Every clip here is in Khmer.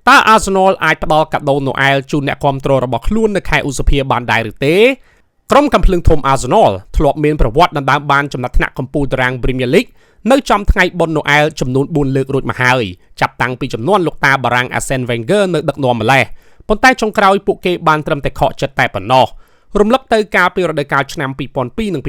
តើ Arsenal អាចផ្ដល់កាដូណូអែលជូនអ្នកគាំទ្ររបស់ខ្លួននៅខែឧសភាបានដែរឬទេក្រុមកំភ្លើងធំ Arsenal ធ្លាប់មានប្រវត្តិដណ្ដើមបានចំណាត់ថ្នាក់កំពូលតារាង Premier League នៅចំថ្ងៃបុណ្យណូអែលចំនួន4លើករួចមកហើយចាប់តាំងពីចំនួនលោកតាបារាំង Arsene Wenger នៅដឹកនាំម្លេះប៉ុន្តែចុងក្រោយពួកគេបានត្រឹមតែខកចិត្តតែប៉ុណ្ណោះរំលឹកទៅកាលពីរដូវកាលឆ្នាំ2002និង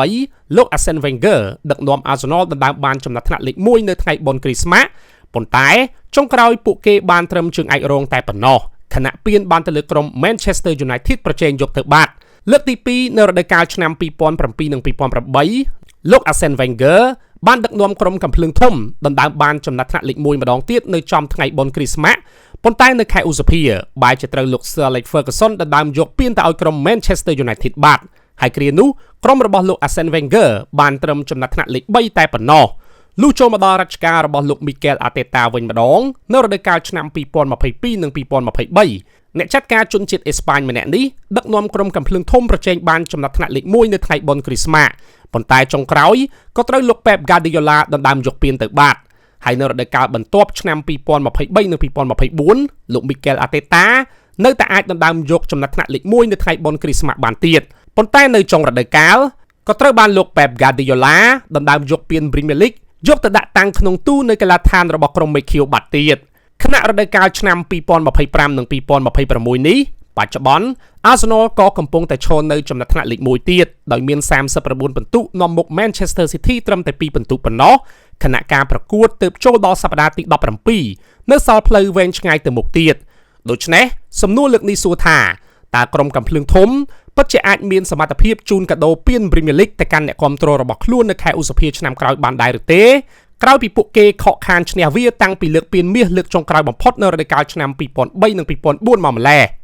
2003លោក Arsene Wenger ដឹកនាំ Arsenal ដណ្ដើមបានចំណាត់ថ្នាក់លេខ1នៅថ្ងៃបុណ្យគ្រីស្មាស់ប៉ុន្តែចុងក្រោយពួកគេបានត្រឹមជើងឯករងតែប៉ុណ្ណោះខណៈពៀនបានទៅលើក្រុម Manchester United ប្រជែងយកទៅបាត់លើកទី2នៅរដូវកាលឆ្នាំ2007និង2008លោក Arsene Wenger បានដឹកនាំក្រុមកំភ្លើងធំដណ្ដើមបានចំណាត់ថ្នាក់លេខ1ម្ដងទៀតនៅចំថ្ងៃបុណ្យគ្រីស្មាស់ប៉ុន្តែនៅខែឧសភាបែរជាត្រូវលោក Sir Alex Ferguson ដណ្ដើមយកពានទៅឲ្យក្រុម Manchester United បាត់ហើយគ្រានោះក្រុមរបស់លោក Arsene Wenger បានត្រឹមចំណាត់ថ្នាក់លេខ3តែប៉ុណ្ណោះលុះចូលមកដល់រជ្ជកាលរបស់លោក Mikel Arteta វិញម្ដងនៅរដូវកាលឆ្នាំ2022និង2023អ្នកចាត់ការជនជាតិអេស្ប៉ាញម្នាក់នេះដឹកនាំក្រុមកំភ្លើងធំប្រជែងបានចំណាត់ថ្នាក់លេខ1នៅថ្ងៃបុណ្យគ្រីស្មាស់ប៉ុន្តែចុងក្រោយក៏ត្រូវលោក Pep Guardiola ដណ្ដើមយកពានទៅបាត់ហើយនៅរដូវកាលបន្ទាប់ឆ្នាំ2023និង2024លោក Mikel Arteta នៅតែអាចដណ្ដើមយកចំណាត់ថ្នាក់លេខ1នៅថ្ងៃបុណ្យគ្រីស្មាស់បានទៀតប៉ុន្តែនៅចុងរដូវកាលក៏ត្រូវបានលោក Pep Guardiola ដណ្ដើមយកពាន Premier League យកទៅដាក់តាំងក្នុងទូនៅកីឡាដ្ឋានរបស់ក្រុមមេខៀវបាត់ទៀតខណៈរដូវកាលឆ្នាំ2025និង2026នេះបច្ចុប្បន្ន Arsenal ក៏កំពុងតែឈរនៅចំណាត់ថ្នាក់លេខ1ទៀតដោយមាន39ពិន្ទុនាំមុខ Manchester City ត្រឹមតែ2ពិន្ទុប៉ុណ្ណោះខណៈការប្រកួតទើបចូលដល់សប្តាហ៍ទី17នៅសល់ផ្លូវវែងឆ្ងាយទៅមុខទៀតដូច្នេះសំណួរលើកនេះសួរថាតើក្រុមកំភ្លើងធំពិតជាអាចមានសមត្ថភាពជូនកាដូពាន Premier League ទៅកាន់អ្នកគាំទ្ររបស់ខ្លួននៅខែឧសភាឆ្នាំក្រោយបានដែរឬទេក្រោយពីពួកគេខកខានឈ្នះវាតាំងពីលើកពានមាសលើកចុងក្រោយបំផុតនៅរដូវកាលឆ្នាំ2003និង2004មកម្ល៉េះ។